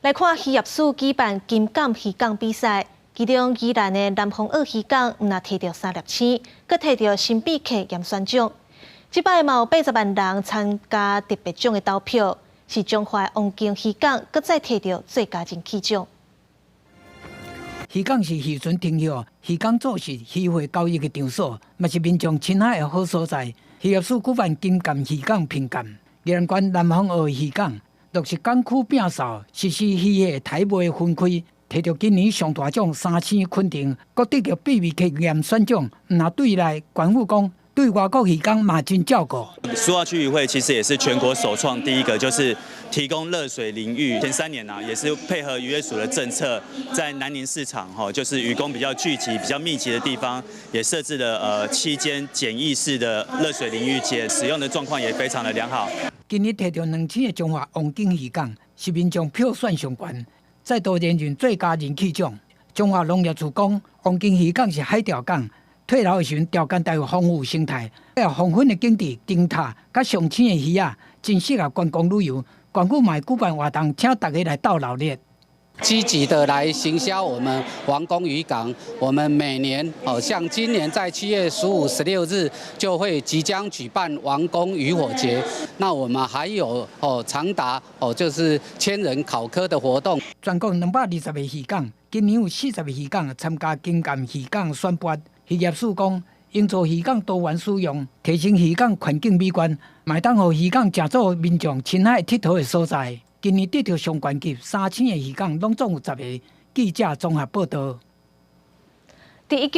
來看漁業署舉辦金鑑漁港比賽，其中宜蘭的南風澳漁港毋但提著三粒星，閣提著神秘客嚴選獎。這擺嘛有80萬人參加特別獎的投票，是彰化王宮漁港，閣再提著最佳人氣獎。漁港是漁船停歇、漁工做事、漁貨交易的場所，嘛是民眾親海的好所在。漁業署舉辦金鑑漁港評鑑，宜蘭縣南風澳漁港落實港區摒掃，實施漁貨刣賣分開，提著今年上大獎三星肯定，閣得著秘密客嚴選獎。毋但對內縣府講，對外國漁工嘛真照顧。蘇澳區漁會其實也是全國首創第一個，就是提供熱水淋浴。前3年啊，也是配合漁業署的政策，在南寧市場哈，就是漁工比較聚集、比較密集的地方，也設置了7間簡易式的熱水淋浴間，使用的狀況也非常的良好。今年提著兩星的彰化王景漁港，是民眾票選上懸，再度連任最佳人氣獎。彰化農業處講，王景漁港是海釣港，退撈的時陣條件帶有豐富生態，還有黃昏的景致、燈塔，佮上青的魚仔，真適合觀光旅遊。縣府嘛會舉辦活動，請大家來鬥鬧熱。積極的來行銷我們王功漁港。我們每年哦，像今年在7月15、16日就會即將舉辦王功漁火節。那我們還有哦長達哦就是千人烤蚵的活動。全國220个漁港，今年有40个漁港參加金鑑漁港選拔。漁業署講，營造漁港多元使用，提升漁港環境美觀，嘛會當予漁港成做民眾親海𨑨迌的所在。今年得著上懸級三星的漁港，攏總有10个。記者綜合報導。佇